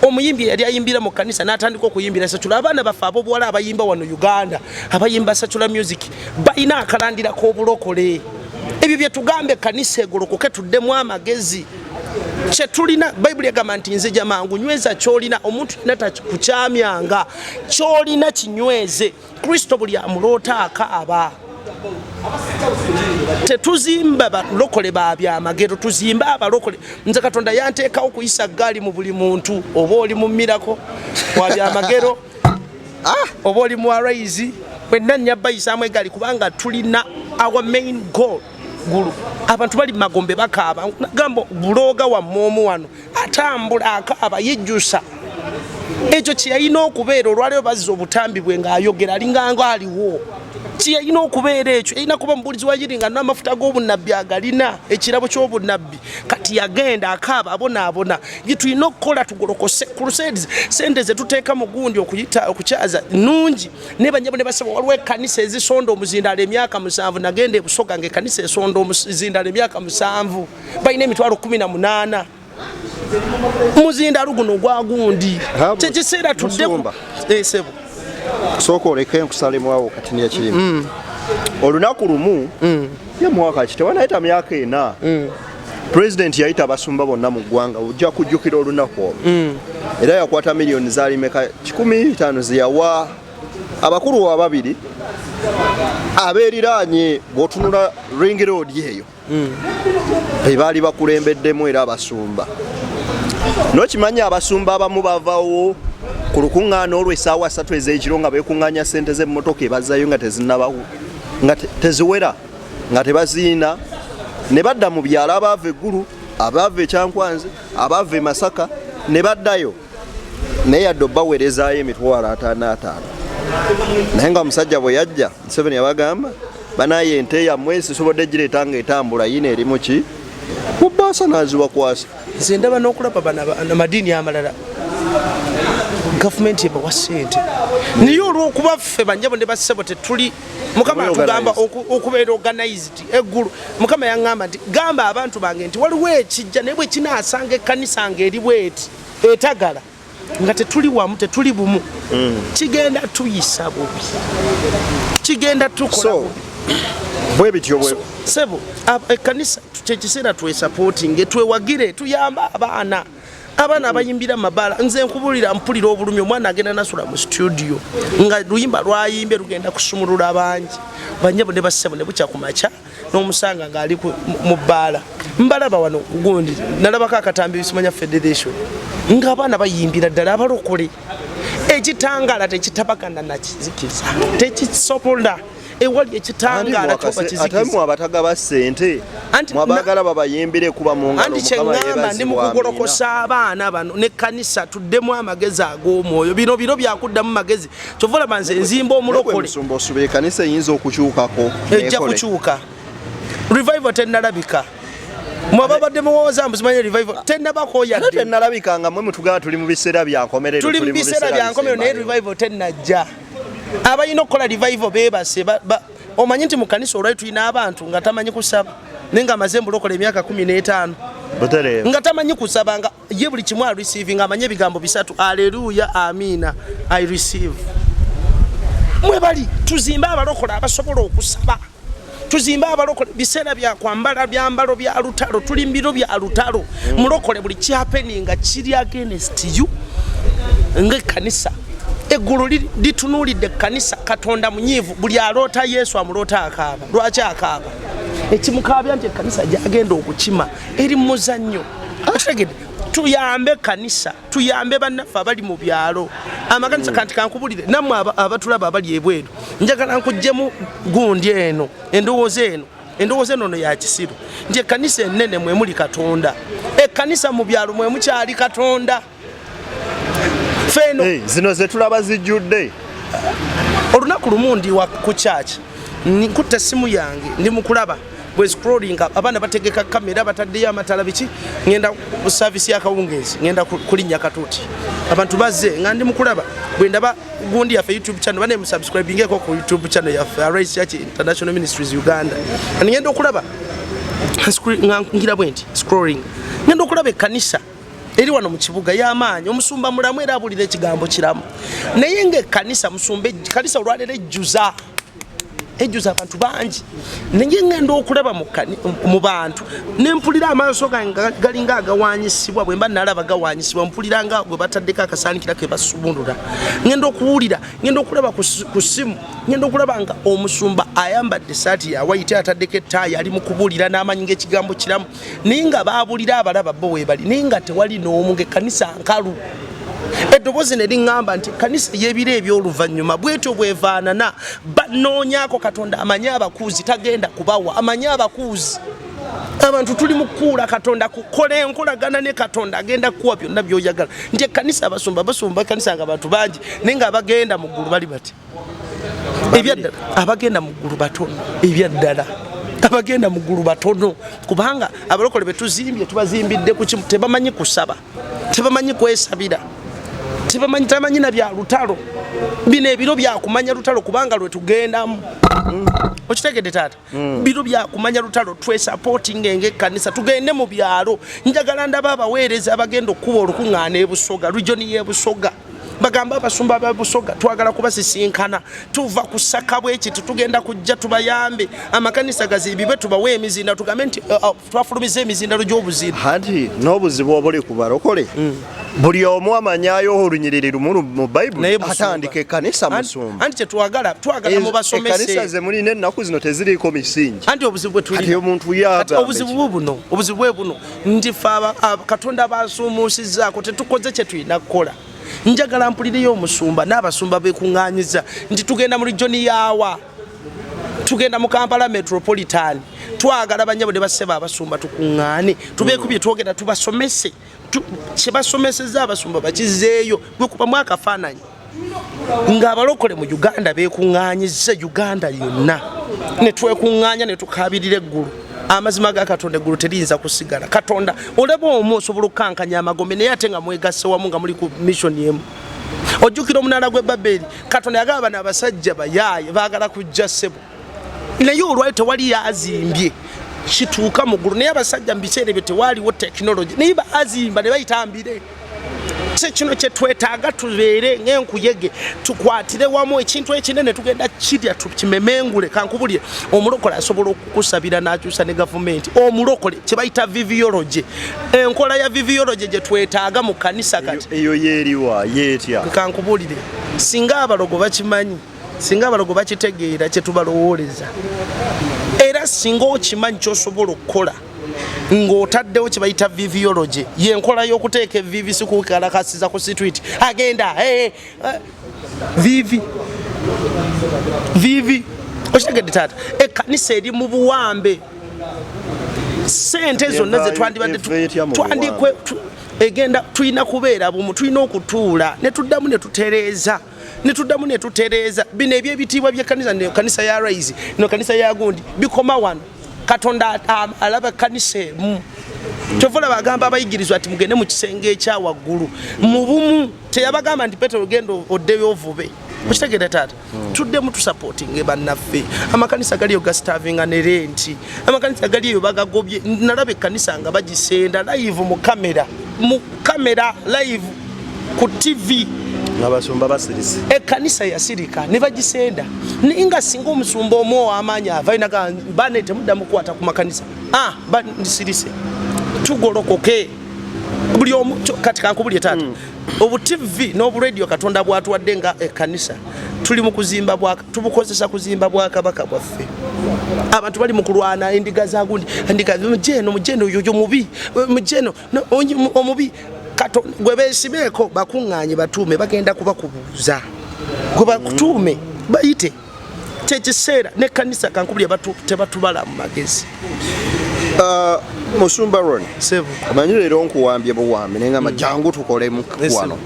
Omuyimbi yali ayimbira mu kanisa n'atandika okuyimbira secular. Abaana baffe ab'obuwala abayimba wano Uganda, abayimba secular music, balina akalandira k'obulokole. Ebyo bye tugamba, ekkanisa egolokoke, tuddemu amagezi. Kyetulina, Bayibuli egamba nti nzija mangu, nyweza kyolina. Omuntu yina takukyamyanga, kyolina kinyweze. Kristo buli amuloota akaaba. Tetuzimba balokole ba byamagero, tuzimbe abalokole. Nze Katonda yanteekawo kuyisa gaali mu buli muntu, oba oli mu miracle wa byamagero, oba oli mu Arise, wenna nnya bayisaamu egaali, kubanga tulina our main goal gulu. Abantu bali magombe bakaaba. Gamba blogger wammwe omu wano atambula akaaba, yejjusa ekyo kyeyalina okubeera. Olwaleero bazza obutambi bwe ng'ayogera alinganga aliwo. Kyeyalina okubeera ekyo, yalina kuba mubuulizi wa yiri nga n'amafuta g'obunnabbi agalina, ekirabo ky'obunnabbi. Kati yagenda akaaba, abonaabona. Bye tulina okukola, tugolokose crusades. Sente zetuteeka mu gundi okuyita okukyaza nungi, naye banyabo ne basaba, waliwo ekkanisa ezisonda omuzindaalo emyaka 7. Nagenda ebusoga nga ekkanisa esonda omuzindaalo emyaka 7, balina emitwalo 18 muzindaalo guno ogwa gundi. Kyekiseera tudde. Musumba. Sebo. Sooka oleke nkusalemu awo kati nekirimu. Olunaku lumu ye mwaka ki, tewanayita myaka 4, pulezidenti yayita abasumba bonna mu ggwanga. Ojja kujjukira olunaku olwo. Era yakwata miliyoni zaali meka, 150, zeyawa abakulu ababiri abeeriraanye. Bw'otunula Ring Road eyo, be baali bakulembeddemu. Era abasumba, nokimanyi, abasumba abamu bavawo ku lukuŋŋaana olwo essaawa 3 ez'ekiro nga beekuŋŋaanya ssente z'emmotoka ebazzayo nga tezinnabawo, nga teziwera, nga tebaziina, ne badda mu byalo. Abaava eggulu, abaava ekyankwanzi, abaava e Masaka, ne baddayo, naye yadde obbaweerezaayo emitwalo 50 50. Naye nga omusajja bwe yajja, Museveni, yabagamba, banaye ente yammwe sisobodde gireeta nga etambula, yina eri muki mu bbaasa, n'azibakwasa. Nze ndaba n'okulaba bano amadiini amalala. Gavumenti ebawa sente, naye olwokuba ffe banjabo ne bassebo tetuli, Mukama atugamba okubeera organized. Eggulu, Mukama yaŋŋamba nti, "Gamba abantu bange nti waliwo ekijja, naye bwe kinaasanga ekkanisa nga eri bweti etagala, nga tetuli wamu, tetuli bumu, kigenda tuyisa bubi, kigenda tukola bubi." Bwe bityo bwe Sebo, ekkanisa kyekiseera twesupportinge, twewagire, tuyambe abaana abayimbira mabaala. Nze nkubulira, mpulira obulumi. Omwana agenda nasula mu studio nga luyimba lwayimbye lugenda kusumulula bangi. Banyabo ne bassebo, ne bukya ku makya n'omusanga ng'ali mu bbaala. Mbalaba wano gundi, nalabako akatambi, simanya federation, ng'abaana bayimbira ddala abalokole. Ekitangala tekitabagana nakizikiza, tekisobola. Ewali ekitangaala kyoba Ate kizikiza. Mwe abatagaba ssente, mwabagala babayimbire kuba mu ngalo. Anti Mukama kyeŋŋamba, ndi mu yeebazibwa, kugolokosa abaana bano nekkanisa, tuddemu amagezi ag'omwoyo. Bino biro byakuddamu magezi. Kyova olaba nze nzimba Amiina. omulokole. Musumba, osuba ekkanisa eyinza okukyukako Ejja nekole? kukyuka. Revival tennalabika. Mwaba badde muwooza mbuzimanyi, revival tennabako Ate yadde. tennalabika nga mwe mutugamba tuli mu biseera bya nkomerero. Tuli mu biseera bya nkomerero, naye bisembayo. revival tennajja. Abalina okukola revival beebase. Omanyi nti mu kanisa olwali tulina abantu nga tamanyi kusaba, naye nga amaze mbulokola emyaka 15, Butereevu. nga tamanyi kusaba, nga ye buli kimu areceive, nga amanyi ebigambo bisatu: aleluya, amiina, I receive. Mwebali tuzimbe abalokole abasobola okusaba, tuzimbe abalokole. Biseera byakwambala byambalo bya lutalo, tuli mbiro bya lutalo. Mulokole, buli kyahappeninga kiri against you ngaekkanisa. Eggulu litunuulidde ekkanisa. Katonda munyiivu. Buli aloota Yesu amuloota akaaba. Lwaki akaaba? Ekimukaabya nti ekkanisa gyagenda okukima eri mu muzannyo. Okitegedde? Tuyambe ekkanisa, tuyambe bannaffe abali mu byalo, amakanisa. Kanti kankubulire, nammwe abatulaba abali ebweru, njagala nkuggyemu gundi eno, endowooza eno. Endowooza eno no ya kisiru, nti ekkanisa enene mwe muli Katonda. Ekkanisa mu byalo mwe mukyali Katonda. Feeno Eh, zino zetulaba zijjudde. Olunaku lumu ndi ku church, nkutta essimu yange, ndi mukulaba bwe scrolling, abaana bategeka kamera, bataddeyo amatala, biki. Ngenda ku service y'akawungeezi, ngenda kulinnya katuuti, abantu bazze, nga ndi mukulaba bwe ndaba gundi yaffe, YouTube channel. Bane, musubscribingeko ku YouTube channel yaffe, Arise Church International Ministries Uganda. Ngenda okulaba nga ngira bwe nti scrolling, ngenda okulaba ekkanisa eri wano mu kibuga y'amaanyi, omusumba mulamu era abulira ekigambo kiramu, naye ngaekkanisa, musumba, ekkanisa olwaleero ejjuza abantu bangi, naye ngenda okulaba mu bantu nempulira amaaso gange galinga agawanyisibwa. Bwe mba nalaba gawanyisibwa, mpulira nga gwe bataddeko akasaanikira ke basumulula. Ngenda okuwulira, ngenda okulaba ku ssimu, ngenda okulaba nga omusumba ayambadde esaati ya white, ataddeko ettaayi, ali mu kubuulira n'amanyi ng'ekigambo kiramu, naye nga baabulira abalaba bo weebali, naye nga tewali n'omu, ng'ekkanisa nkalu. Eddoboozi ne liŋŋamba nti ekkanisa y'ebiro eby'oluvannyuma bwetyo bwevaanana. Banoonyaako Katonda, amanyi abakuuzi tagenda kubawa, amanyi abakuuzi. Abantu tuli mu kukuula Katonda, kukola enkolagana ne Katonda, agenda kukuwa byonna by'oyagala. Nti ekkanisa, abasumba basumba ekkanisa nga bantu bangi, naye nga abagenda mu ggulu bali bati. Ebyaddala abagenda mu ggulu batono, ebyaddala abagenda mu ggulu batono, kubanga abalokole betuzimbye tubazimbidde ku kimu: tebamanyi kusaba, tebamanyi kwesabira, tebamanyi, tamanyi na bya lutalo. Bino ebiro byakumanya lutalo, kubanga lwe tugendamu. Okitegedde, taata? Biro byakumanya lutalo. Twesupportinga ngaekkanisa, tugende mu byalo. Njagala ndaba abaweereza abagenda okukuba olukuŋŋaana ebusoga, region y'ebusoga, bagamba abasumba ba Busoga, twagala kubasisinkana, tuva kusaka bwekiti, tugenda kujja tubayambe, amakanisa gazimbibwe, tubawe emizinda, tugambe nti twafulumiza emizindalo gy'obuzinda. Anti n'obuzibu obuli ku balokole, buli omu amanyayo olunyiriri lumu mu Bayibuli, Naye musumba. atandika ekkanisa. Musumba, Anti kyetwagala, twagala mubasomese. Ekkanisa ze mulina ennaku zino teziriiko misingi. Anti obuzibu bwe Kati tulina omuntu Kati yagamba obuzibu buno, obuzibu bwe buno nti fe Katonda basuumuusizaako, tetukoze kye tulina kukola. Njagala mpulireyo omusumba n'abasumba bekuŋŋaanyiza nti tugenda mu region yaawa, tugenda mu Kampala Metropolitan, twagala banyabo ne bassebo abasumba tukuŋŋaane, tubeeko bye twogera, tubasomese. Kyebasomeseza abasumba bakizeeyo. Bwekubamu akafaananyi ng'abalokole mu Uganda bekuŋŋaanyiza, Uganda yonna ne twekuŋŋaanya ne tukabirira eggulu, amazima ga Katonda, eggulu teriyinza kusigala. Katonda olaba omu osobola okukankanya amagombe, naye ate nga mwegasse wamu, nga muli ku mission emu. Ojjukira omunaala gw'e Baberi, Katonda yagamba bano abasajja bayaaye baagala kujja ssebo, naye olwali tewali yazimbye kituuka mu ggulu. Naye abasajja mu biseera ebyo tewaaliwo tekinologi, naye baazimba ne bayitambire. Kino kyetwetaaga, tubeere ng'enkuyege, tukwatire wamu ekintu ekinene, tugenda kirya tukimemengule. Kankubulye, omulokole asobola okukusabira n'akyusa ne gavumenti. Omulokole kyebayita viviology, enkola ya viviology gye twetaaga mu kanisa kati. Eyo yeeriwa yeetya? Kankubulire, singa abalogo bakimanyi, singa abalogo bakitegeera kyetubalowooleza, era singa okimanyi kyosobola okukola ng'otaddewo kye bayita viviology, yenkola y'okuteeka evivi, si kukalakasiza ku street agenda hey, vivi vivi. Okitegedde taata? Ekkanisa eri mu buwambe, sente zonna zetwandibadde twandikwe egenda, tulina kubeera bumu, tulina okutuula ne tuddamu ne tutereeza, ne tuddamu ne tutereeza bino ebyebitiibwa by'ekkanisa. No kanisa ya Rise, no kanisa ya gundi, bikoma wano. Katonda alaba ekkanisa emu. Kyova olaba agamba abayigirizwa nti mugende mu kisenge ekya waggulu mu bumu. Teyabagamba nti Petero genda oddeyo ovube. Okitegeera taata? Tuddemu tusupportinge bannaffe. Amakanisa galiyo gastarvinga ne renti, amakanisa gali eyo bagagobye. Nalaba ekkanisa nga bagisenda live mu kamera, mu kamera live ku TV, abasumba basirise. Ekkanisa yasirika ne bagisenda. Naye nga singa omusumba omu ow'amaanyi avayo naga bane, temuddamu kukwata ku makanisa, ah, bandisirise. Tugolokoke buli omu. Kati kankubulye taata, obu TV n'oburadio Katonda bwatuwadde nga ekkanisa, tuli mu kuzimba tubukozesa kuzimba bwakabaka bwaffe. Abantu bali mu kulwana endiga za gundi, endiga mujeno, mujeno yoyo mubi, mujeno omubi. Gwe beesibeeko bakuŋŋaanye batuume, bagenda kubakubuuza. Gwe bakutuume bayite, kyekiseera nekkanisa kankubulya tebatubala mu magezi. Musumba Ron, sebo. Omanyi leero nkuwambye buwambi naye ngamba jangu tukolemu wano.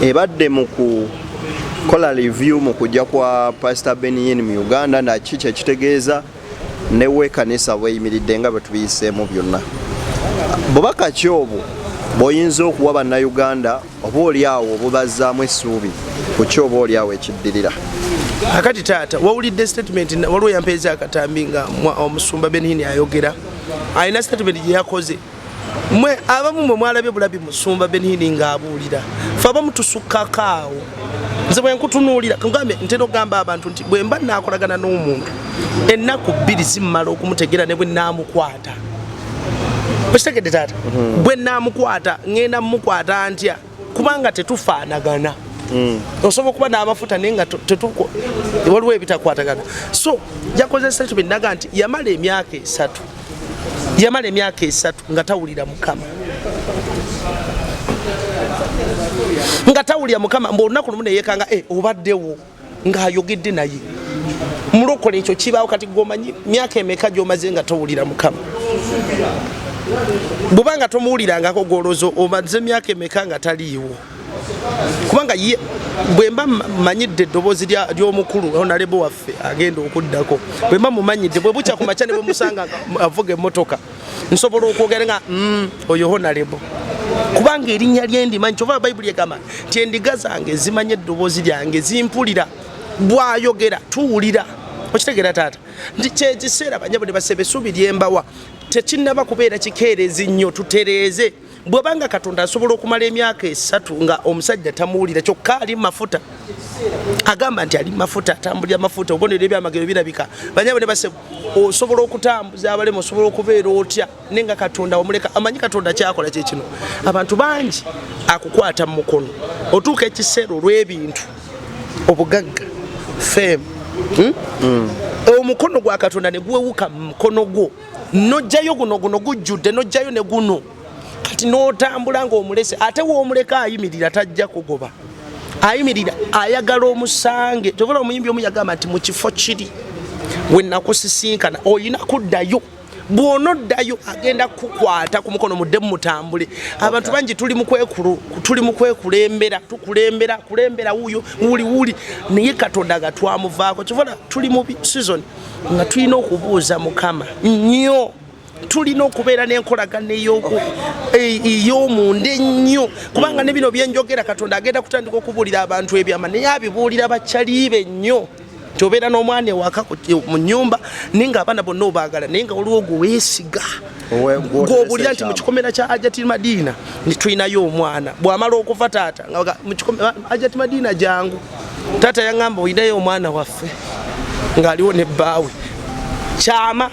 Ebadde mu kukola review mu kujja kwa Pastor Benny Hinn mu Uganda, naki kyekitegeeza newe kanisa bweyimiridde nga bwe tubiyiseemu byonna. Bubaka ki obwo bw'oyinza okuwa Bannayuganda, oba oli awo obubazzaamu essuubi ku ki oba oli awo ekiddirira? Akati taata, wawulidde statement, waliwo yampeeza akatambi nga omusumba Benny Hinn ayogera, alina statement gye yakoze. Mwe abamu mwe mwalabye bulabi musumba Benny Hinn ng'abuulira, fe abamu tusukkako awo. Nze bwe nkutunuulira, ngambe ntera okugamba abantu nti bwe mba naakolagana n'omuntu ennaku 2 zimmala okumutegeera, ne bwe naamukwata. Okitegedde taata? Bwe naamukwata ŋŋenda mmukwata ntya? Kubanga tetufaanagana. Osobola okuba n'amafuta naye nga waliwo ebitakwatagana. So yakoze statement naga nti yamala emyaka 3, yamala emyaka 3 nga tawulira Mukama, nga tawulira Mukama. Mbu olunaku lumu neyekanga, obaddewo ng'ayogedde naye. Mulokole ekyo kibaawo. Kati gwomanyi myaka emeka gy'omaze nga towulira Mukama? Bw'oba nga tomuwulirangako, gwolowooza omaze emyaka emeka nga taliiwo? Kubanga ye bwe mba manyidde eddoboozi ly'omukulu honorable waffe agenda okuddako, bwe mba mumanyidde, bwe bukya ku makya ne bwe musanga nga avuga emmotoka, nsobola okwogera nga oyo honorable, kubanga erinnya lyendimanyi. Kyova Bayibuli egamba nti endiga zange zimanye eddoboozi lyange, zimpulira. Bwayogera tuwulira. Okitegeera taata, nti kyekiseera banyabo ne basebe, essuubi lyembawa tekinnaba kubeera kikeerezi nnyo, tutereeze. Bw'obanga Katonda asobola okumala emyaka 3 nga omusajja tamuwulira, kyokka ali mafuta, agamba nti ali mafuta, atambulira mafuta, obubonero ebyamagero birabika. Banyabo ne basebo, osobola okutambuza abalema, osobola okubeera otya, naye nga Katonda wamuleka. Amanyi Katonda kyakola kyekino, abantu bangi akukwata mu mukono, otuuka ekiseera olw'ebintu, obugagga, fame, Omukono gwa Katonda ne guwewuka mu mukono gwo, nojjayo guno, guno gujjudde, nojjayo ne guno. Kati n'otambula ng'omulese, ate w'omuleka ayimirira, tajja kugoba, ayimirira ayagala omusange. Kyovula omuyimbi omu yagamba nti mu kifo kiri we nakusisinkana oyina kuddayo. Bw'onoddayo agenda kukwata ku mukono muddemu mutambule. Abantu bangi tuli mu kwekulembera, tukulembera kulembera wuuyo wuli wuli, naye Katonda nga twamuvaako. Kyovula tuli mu season nga tulina okubuuza Mukama nnyo. Tulina okubeera n'enkolagana ey'omunda ennyo, kubanga ne bino byenjogera Katonda agenda kutandika okubuulira abantu ebyama, naye abibuulira bakyaliibe nnyo. Nti obeera n'omwana ewaka mu nnyumba, naye nga abaana bonna obaagala, naye nga waliwo gwe weesiga, gw'obuulira nti mu kikomera kya Ajati Madiina tulinayo omwana. Bw'amala okufa taata, Ajati Madiina jangu, taata yaŋŋamba olinayo omwana waffe ng'aliwo ne bbaawe. Kyama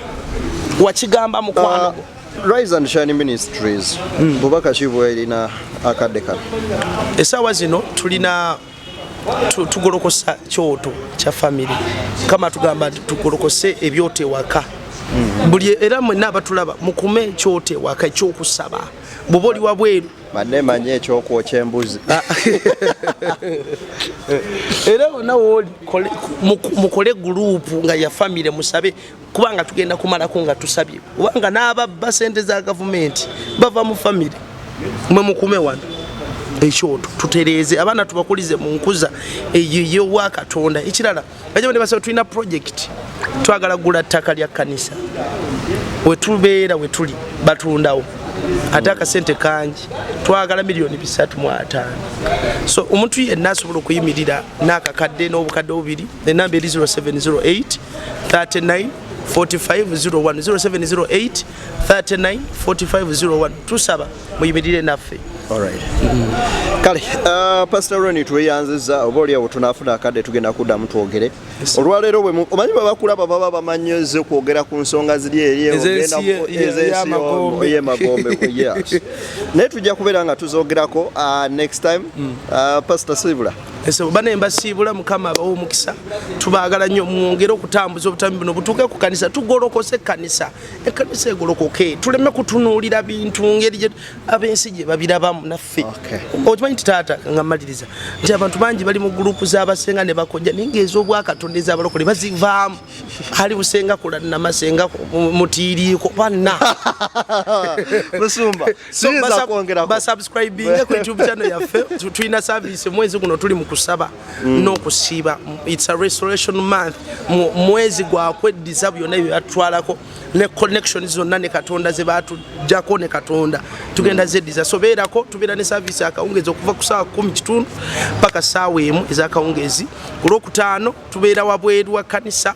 wakigamba mukwano gwo. Rise and Shine Ministries, bubaka ki bwerina akadde kano? Essaawa zino tulina tugolokosa kyoto kya family. Kama tugamba nti tugolokose ebyoto ewaka. Buli era mwenna abatulaba mukume ekyoto ewaka ekyokusaba, bw'oba oli wabweru. Manne manye ekyokwokya embuzi. Era wonna wooli mukole gurupu nga ya family, musabe, kubanga tugenda kumalako nga tusabye, kubanga n'ababba sente za gavumenti bava mu family. Mwe mukume wano ekyoto, tutereeze abaana, tubakulize mu nkuza eyo eyowa Katonda. Ekirala, bajja tulina project, twagala kugula ttaka lya kkanisa. Wetubeera wetuli batundawo ate akasente kangi, twagala 350 million. So omuntu yenna asobola okuyimirira n'akakadde n'obukadde bubiri, enamba eri 0708 39 4501, 0708 39 4501. Tusaba muyimirire naffe. Alright. Kale, Pastor Ronnie, tweyanziza. Oba oli awo tunaafuna akadde tugenda kuddamu twogere. Olwaleero omanyi bwe bakulaba baba bamanyize kwogera ku nsonga ziri eri Ez'ensi ez'ensi y'amagombe. Y'emagombe, yes. Naye tujja kubeera nga tuzogerako next time. Pastor Sibula. Ese bane mbasiibula, Mukama abawe omukisa, tubaagala nnyo. Mwongere okutambuza obutambi buno butuuke ku kanisa, tugolokose ekkanisa, ekkanisa egolokoke, tuleme kutunuulira bintu ngeri ab'ensi gye babirabamu naffe. Okimanyi nti taata, nga mmaliriza, nti abantu bangi bali mu gurupu z'abasenga ne bakojja, naye ngaez'obwakatonda ez'abalokole bazivaamu. Ali busenga kulanama, senga mutiiriiko banna. Musumba, So, siyinza kwongerako. Basubscribinge ku YouTube channel yaffe. Tulina service mwezi guno, tuli mu kusaba n'okusiiba. It's a restoration month. Mwezi gwa kweddiza byonna ebyo byatutwalako ne connections zonna ne Katonda ze batujjako ne Katonda, tugenda zeddiza. So beerako, tubeera ne service akawungezi okuva ku saawa 10:15 paka saawa 1 ez'akawungezi. Ku Lwokutaano tubeera wabweru wa kanisa,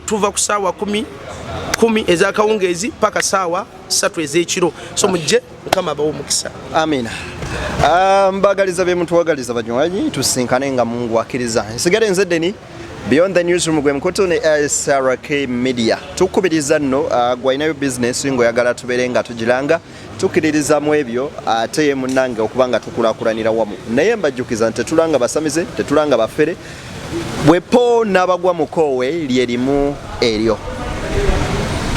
tuva ku saawa 10:10 ez'akawungeezi paka saawa 3 ez'ekiro. So mujje, Mukama abawe omukisa. Amina. Mbagaliza bye mutuwagaliza banywanyi, tusinkane nga Mungu akkiriza. Nsigale nze Deni Beyond the Newsroom, gwe mukutu ne SRK Media. Tukubiriza nno, gwalinayo business ng'oyagala tubeere nga tugiranga, tukkiririza mu ebyo, ate ye munnange okuba nga tukulaakulanira wamu. Naye mbajjukiza nti tetulanga basamize, tetulanga bafere, bwepo n'abagwa mu koowe lye limu eryo.